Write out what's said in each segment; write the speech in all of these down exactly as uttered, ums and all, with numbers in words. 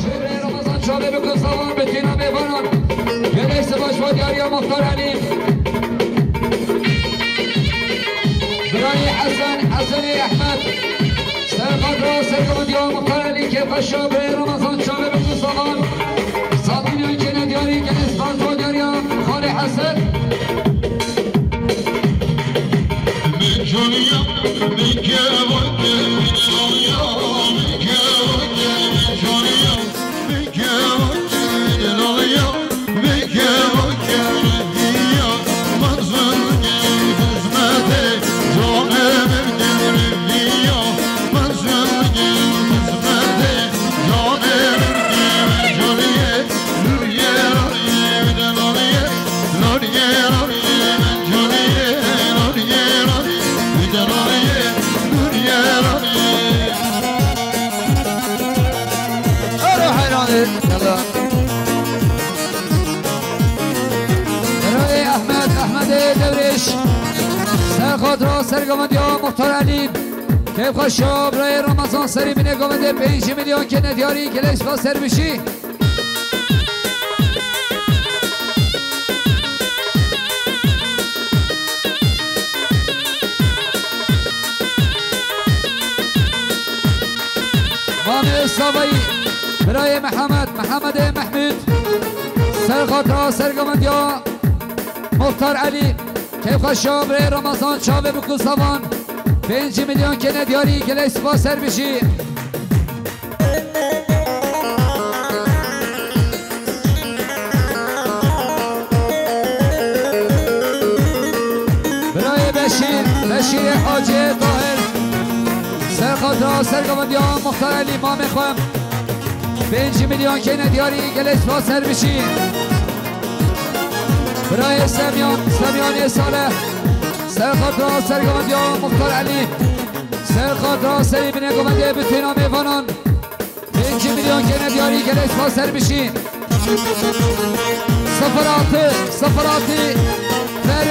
Gelê Ramazan çavê bikun savan, betîna mêvanan. Gelek spas bo diyariya Muxtar Elî. Birayê Hesen, Hesenê Ehmed. Ser xatra sergovendiya Muxtar Elî, kêfxweşa birayê Ramazan çavê bikun savan. Satînên kêne diyarî, gelek spas bo diyariya Xalê Hesen. Ero heyranê, yalla. Birayê Ehmed, Ehmedê Dewrêş. Ser xatra sergovendiya Muxtar Elî. Keyfxweşa birayê Ramazan serî binê govendê pêncî milyon kêne diyarî, gelek spas ser bişî. Mamê Savayî, birayê Mihemed, Mihemedê Mehmûd, ser xatra sergovendiya Muxtar Elî, keyfxweşa birayê Ramazan çavê bikun savan, pêncî milyon kêne diyarî, gelek spas ser bişî. Birayê Beşîr, Beşîrê Hacê Tahir. Ser xatra sergovendiya Muxtar Elî mamê xwe. Pêncî milyon kêne diyarî, gelek spas ser bişî. Birayê Semyan, Semyanê Saleh. Ser xatra sergovendiya Muxtar Elî. Ser xatra serî binê govendê bitîna mêvanan. Pêncî milyon kêne diyarî, gelek spas ser bişî. Sıfır altı, sıfır altı, F R.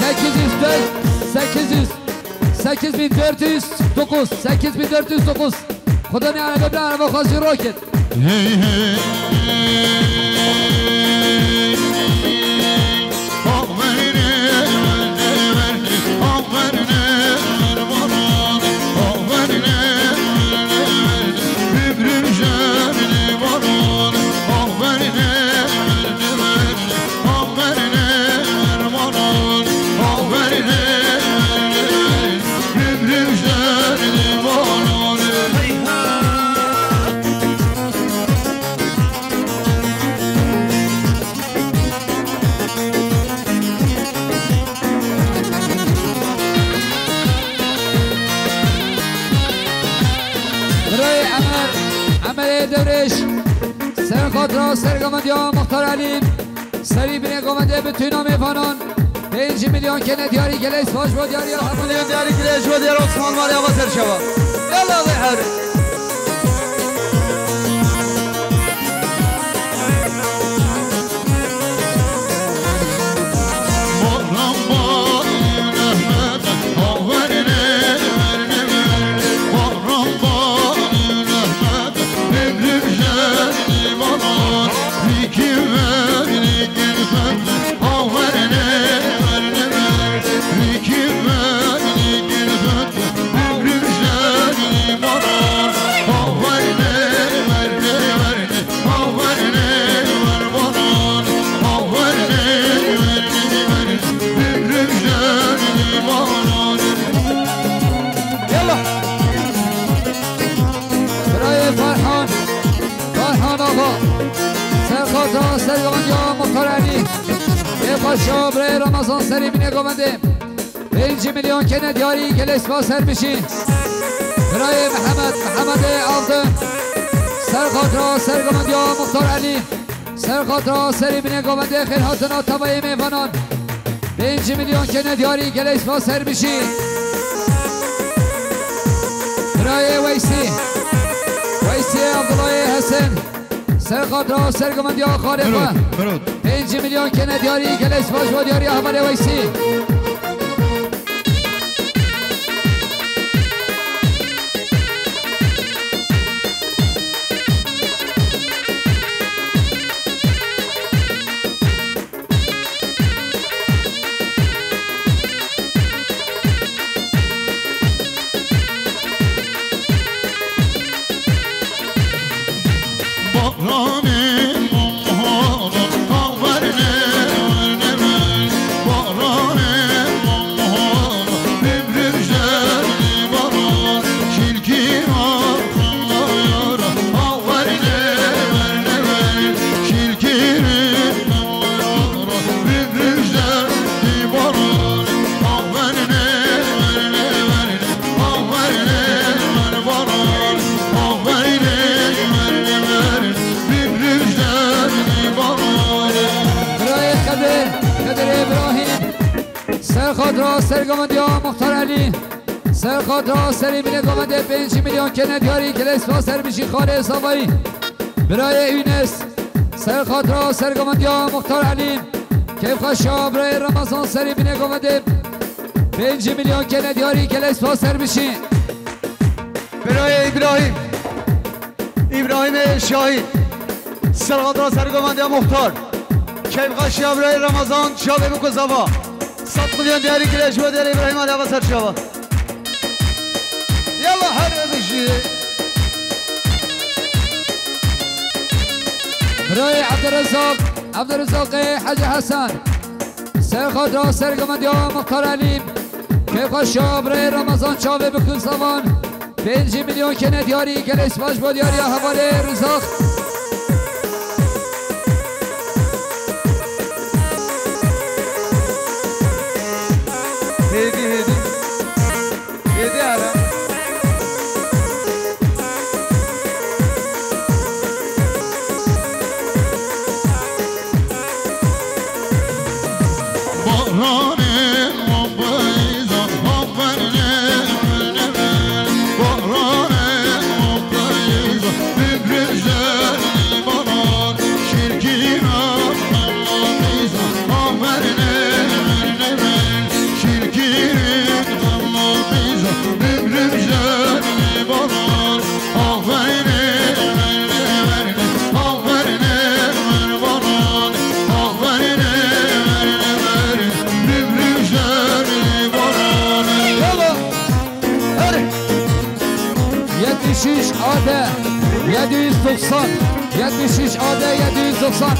Sekiz yüz dört, sekiz yüz, sekiz bin dört yüz dokuz, sekiz bin dört yüz dokuz. Xuda ne araba, bir araba xwazî roket. Hey, hey, hey. Birayê Emer, Emerê Dewrêş, ser xatra sergovendiya Muxtar Elî, serî binê govendê bitîna mêvanan, pêncî milyon kêne diyarî, gelek spas bo diyariya. Milyon diyarî, gelek spas bo diyar Osman Maliya va serçava. Yalla, Zehir. Yalla. Birayê Ferhan, Ferhan Ağa. Ser xatra sergovendiya Muxtar Elî. Ê paşa birayê Ramazan serî binê govendê. Pêncî milyon kêne diyarî, gelek spas ser bişî. Birayê Mihemed, Mihemedê Avdin. Ser xatra sergovendiya Muxtar Elî. Ser xatra serî binê govendê xêr hatina tavayê mêvanan. Pêncî milyon kêne diyarî, gelek spas ser bişî. Birayê Weysî. Weysî Abdullahê Hesen. Ser xatra sergovendiya xalê xwe. Mirot, mirot. Pêncî milyon kêne diyarî, gelek spas bo diyariya hevalê Weysî. Sergovendiya Muxtar Elî. Ser xatra serî binê govendê pênc milyon kene diyarî, gelek spas, ser bijî xalê Zavayî. Birayê Ûnes. Ser xatra sergovendiya Muxtar Elî. Keyfxweşiya birayê Ramazan serî binê govendê pênc milyon kene diyarî, gelek spas, ser bijî. Birayê Îbrahîm. Îbrahîmê Şahî. Ser xatra sergovendiya Muxtar. Keyfxweşiya birayê Ramazan, çavê biko zava. Sed milyon diyarî kire ji bo diyarê Îbrahîm Ali Ava ser çava. Yalla her bijî. Birayê Ebdurezaq, Ebdurezaqê Hecî Hesen. Ser xatra sergovendiya Muxtar Elî. Keyfxweşiya birayê Ramazan, çavê biko zavan. Pêncî milyon kene diyarî, gelek spas bo diyariya hevalê Rizaq. Hêdî, hêdî. Hêdî here. Yalla. Her. Yetmiş üç A D yedi yüz doksan. Yetmiş üç A D yedi yüz doksan.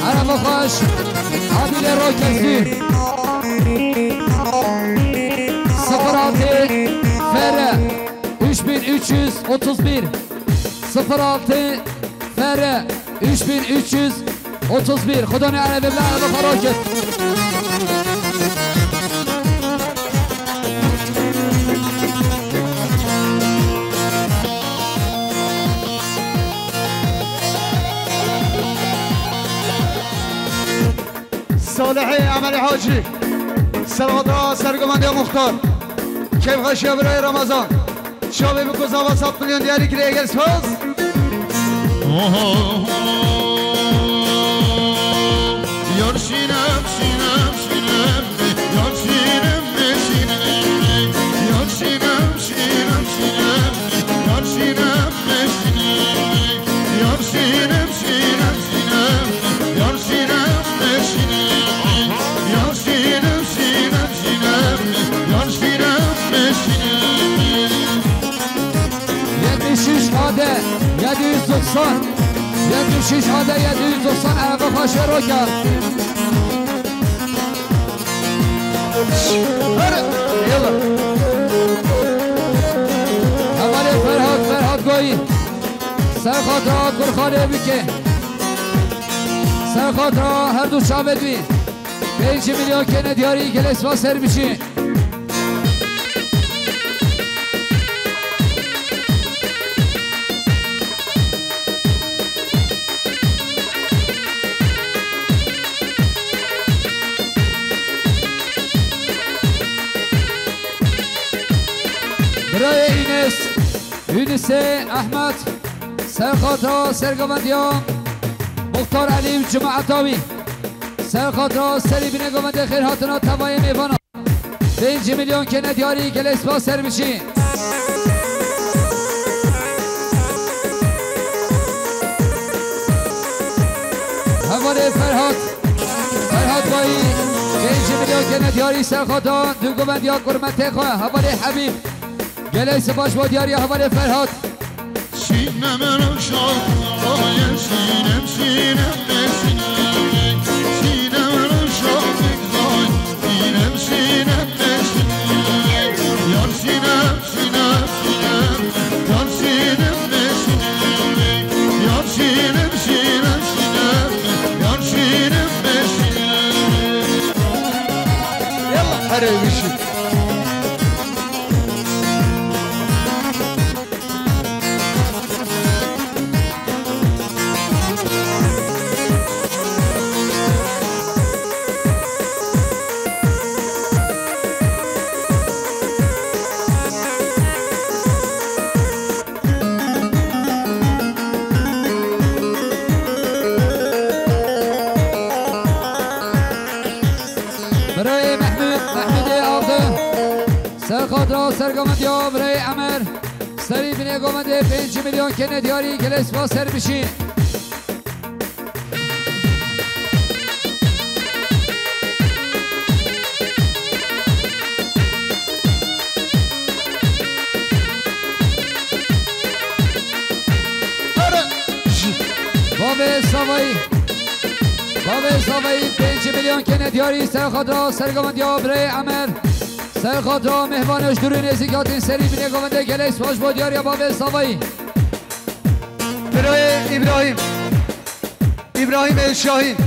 Araba xweş. Adile Rokesi. Sıfır altı F R üç bin üç yüz otuz bir. Sıfır altı F R üç bin üç yüz otuz bir. Xudanê erebe bila erebe xwe rakir. Salihê Emelê Hacî. Serxatra sergovendiya Muxtar. Keyfxweşiya birayê Ramazan. Çavê biko zava sed milyon diyarî kirê, gelek spas. Yar şînem, şînem, şînem, yar şînem, şînem, yar şînem, şînem, şînem, yar şînem, şînem, yar şînem, şînem, şînem, yar şînem, şînem, yar şînem, şînem, şînem, yar şînem, şînem. Yetmiş üç A D yedi yüz doksan. Yetmiş üç A D yedi yüz doksan, araba xweş ve roka. Her, yalla. Hevalê Ferhat, Ferhat Goyî. Serxatra Kurxanê bike. Serxatra her du çavê duyî. Pênc milyon kene diyarî, gelek spas, ser biçî. Birayê Înes, Yunusê Ehmed, serxatra sergovendiya Muxtar Elî û cemaeta wî. Serxatra serî binê govendê xêr hatina tevayê mêvana. Pênc milyon kene diyarî, gelek spas, ser biçî. Hevalê Ferhat, Ferhat Bayî, pênc milyon kene diyarî, serxatra du govendiya kurmetê xwe, hevalê Hebîb. Gelek spas bo diyariya hevalê Ferhat. Sinem ruşa, oye sinem, sinem, sinem, sinem ruşa, sinem, sinem, sinem, yar sinem, sinem, sinem, yar sinem, sinem, yar sinem, sinem, sinem, yar sinem, sinem. Yalla, hadi bir şey. Ser govendiya birayê Emer. Serî binê govendê pênc milyon kene diyarî, gelek spas, ser bişî. Bavê Savayî. Bavê Savayî pênc milyon kene diyarî, ser xatra ser govendiya birayê Emer. Ser xatra mêhvana ji dûr û nêzîk hatin, serî binê govendê, gelek spas bo diyariya bavê Savayî. Birayê Îbrahîm. Îbrahîm El Şahîn.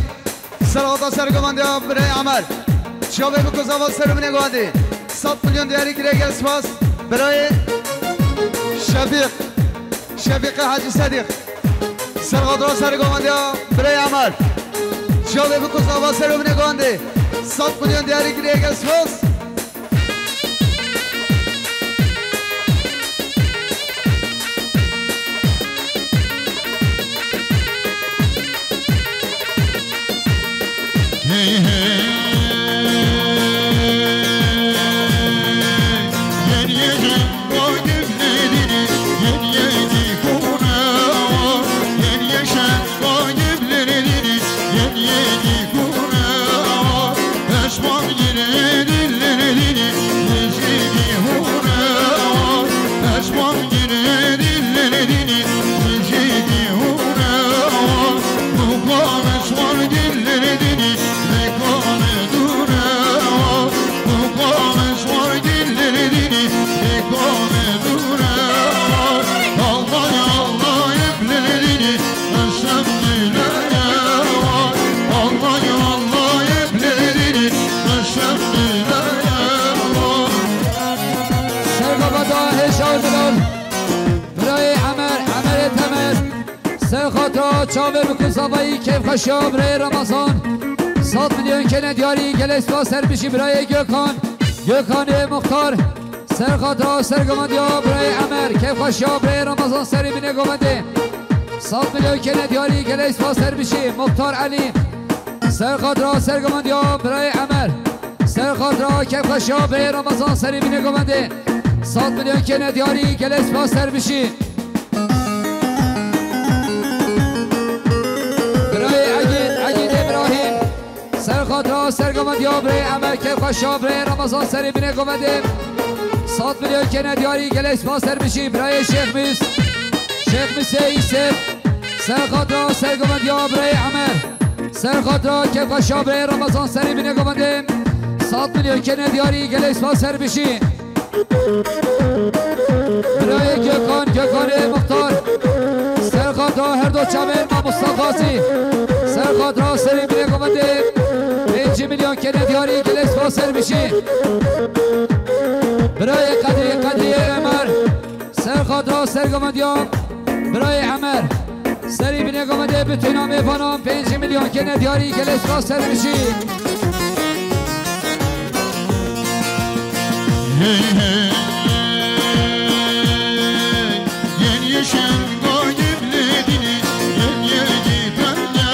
Ser xatra ser govendiya birayê Emer. Çavê biko zava ser binê govendê. Sed milyon diyarî kiriye, gelek spas. Birayê Şefîq. Şefîqê Hecî Sedîq. Ser xatra ser govendiya birayê Emer. Çavê biko zava ser binê govendê. Sed milyon diyarî kiriye, gelek spas. Hey, hey, yeni yeni o güllerini, yeni yeni kona, yeni yaşa o güllerini, yeni yeni kona. Peşman yine dillerini, yüzüğü hura. Peşman yine dillerini, yüzüğü hura. Bu konuşman dillerini, ne konu dura. Bu konuşman dillerini, ne konu dura. Allah Allah iplerini, Ser baba da hêşa û milal. Birayê Emer, Emerê Temer. Ser xatra çavê biko zavayî, kêfxweşiya birayê Ramazan. Sed milyon kene diyarî, gelek spas, ser bişî birayê Gökhan. Gökhanê Muxtar. Ser xatra ser govendiya birayê Emer, kêfxweşiya birayê Ramazan, serî binê govendê. Sed milyon kene diyarî, gelek spas, ser bişî Muxtar Elî. Ser xatra ser govendiya birayê Emer. Ser xatra kêfxweşiya birayê Ramazan, serî binê govendê. Sed milyon kene diyarî, gelek spas, ser bişî. Birayê Egîd, Egîd Îbrahîm. Ser xatra ser govendiya birayê Emer, kêfxweşiya birayê Ramazan, serî binê govendê. Sed milyon kene diyarî, gelek spas, ser bişî birayê Şêx Mîs. Şêx Mîsê Îsêf. Ser xatra ser govendiya birayê Emer. Ser xatra kêfxweşiya birayê Ramazan, serî binê govendê. Sed milyon kene diyarî, gelek spas, ser bişî. Birayê Gökhan, Gökhanê Muxtar. Ser xatra her do çavên mamosta Gazî. Ser xatra serî binê govendê. Pêncî milyon kene diyarî, gelek spas, ser bişî. Birayê Qedrî, Qedrîyê Emer. Ser xatra ser govendiya birayê Emer. Serî binê govendê, bitûna mêvanan pêncî milyon kene diyarî, gelek spas, ser bişî. Hey, hey, yeni yaşın o güllerini, yeni yeni dünya,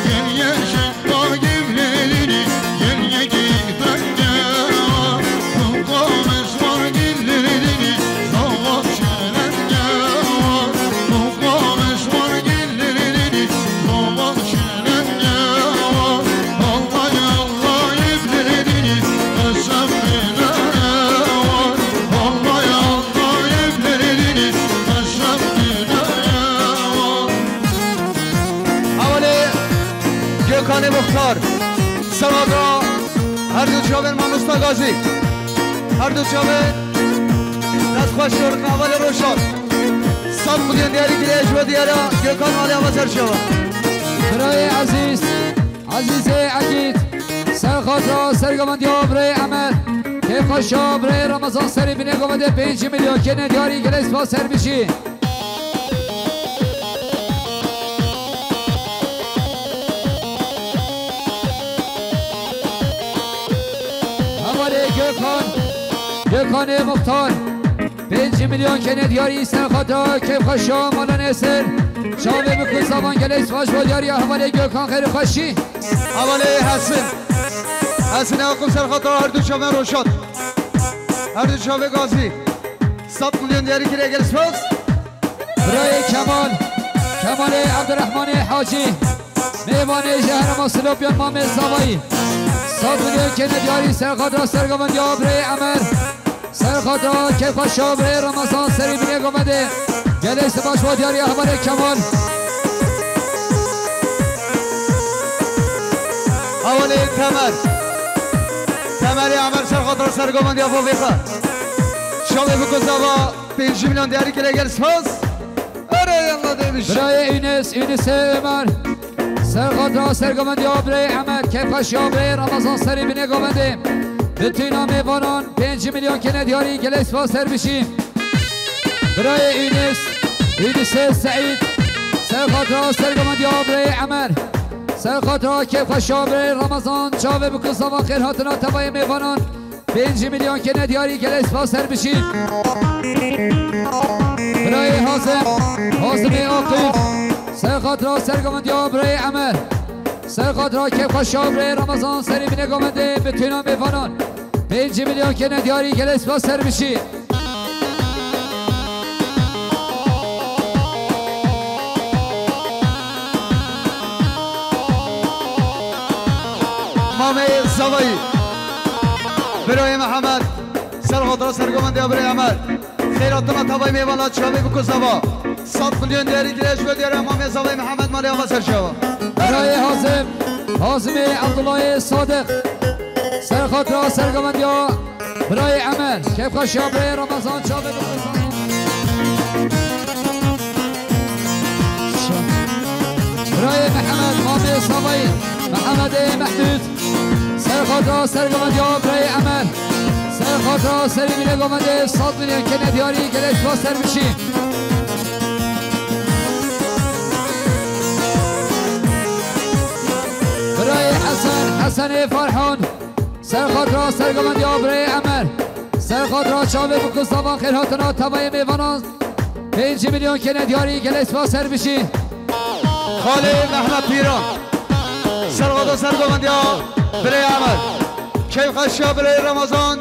yeni yaşın o güllerini, yeni yeni dünya. Bu konuşma güllerini, savaş Hevalê Gökhanê Muxtar, Sewada, her du çavên mamosta Gazî, her du çavên dest xweş şorika hevalê Roşan. Sed milyon diyarî kiriye ji bo diyara Gökhan alê ava ser şeva. Birayê ezîz, Ezîzê Egîd, ser xatra ser govendiya birayê Emer, kêfxweşa birayê Remezan serî binê govendê pêncî milyon kene diyarî, gelek spas, ser bişî. Hevalê Gökhan, Gökhanê Muxtar, pêncî milyon kene diyarî ser xatra kêfxweşa mala Nêsir. Çavê min ku zavan, gelek spas bo diyariya hevalê Gökhan, xêr û xweşî. Hevalê Hesin. Hesin, ew qum ser xatra her du çavên Roşan. Her du çavê gazî. Sed milyon diyarî kire, gel spas. Birayê Kemal, Kemalê Ebdirehmanê Hacî, mêvanê ji herêma Silopiyan Mamê Zavayî. Sed milyon kene diyarî, serxatra sergovendiya birayê Emer. Serxatra kêfxweşa birayê Ramazan serî binê govendê. Gelek spas bo diyariya hevalê Kemal. Hevalê Temer. Temerê Emer serxatra sergovendiya vovêxa. Çavê biko zava. Pêncî milyon diyarî kire, gel spas. Erê yalla demiş. Birayê Ûnis, Ûnisê Ömer. Serxatra sergovendiya birayê Emer, kêfxweşiya birayê Ramazan serî binê govendê. Bi tîna mêvanan pêncî milyon kene diyarî, gelek spas, ser bişî. Birayê Ûnis, Ûnisê Seîd. Serxatra sergovendiya birayê Emer. Serxatra kêfxweşiya birayê Ramazan, çavê biko zava, xêr hatina tevayê mêvanan. Pêncî milyon kene diyarî, gelek spas, ser bişî. Birayê Hazim, Hazimê Aqil. Serxatra sergovendiya birayê Emer. Serxatra kêfxweşa birayê Ramazan serî binê govendê bi tîna mêvanan. Pêncî milyon kene diyarî, gelek spas, ser bişî. Mamê Zavayî. Birayê Mihemed. Serxatra sergovendiya birayê Emer. Xêr hatina tevayê mêvana, çavê biko zava. Sed milyon diyarî kire ji bo diyarê Mamê Zavayî Mihemed, malê ava ser çava. Birayê Hazim. Hazimê Abdullahê Sadiq. Serxatra sergovendiya birayê Emer, kêfxweşiya birayê Ramazan, çavê biko zava. Birayê Mihemed, Mamê Zavayî, Mihemedê Mehmûd. Serxatra sergovendiya birayê Emer. Serxatra serî binê govendê, sed milyon kene diyarî, gelek spas, ser bişî. Birayê Hesen, Hesenê Ferhan. Serxatra sergovendiya birayê Emer. Serxatra çavê biko zava, xêr hatina tevayê mêvanan. Pêncî milyon kene diyarî, gelek spas, ser bişî. Xalê Mehmet Pîran. Serxatra sergovendiya birayê Emer. Kêfxweşiya birayê Ramazan.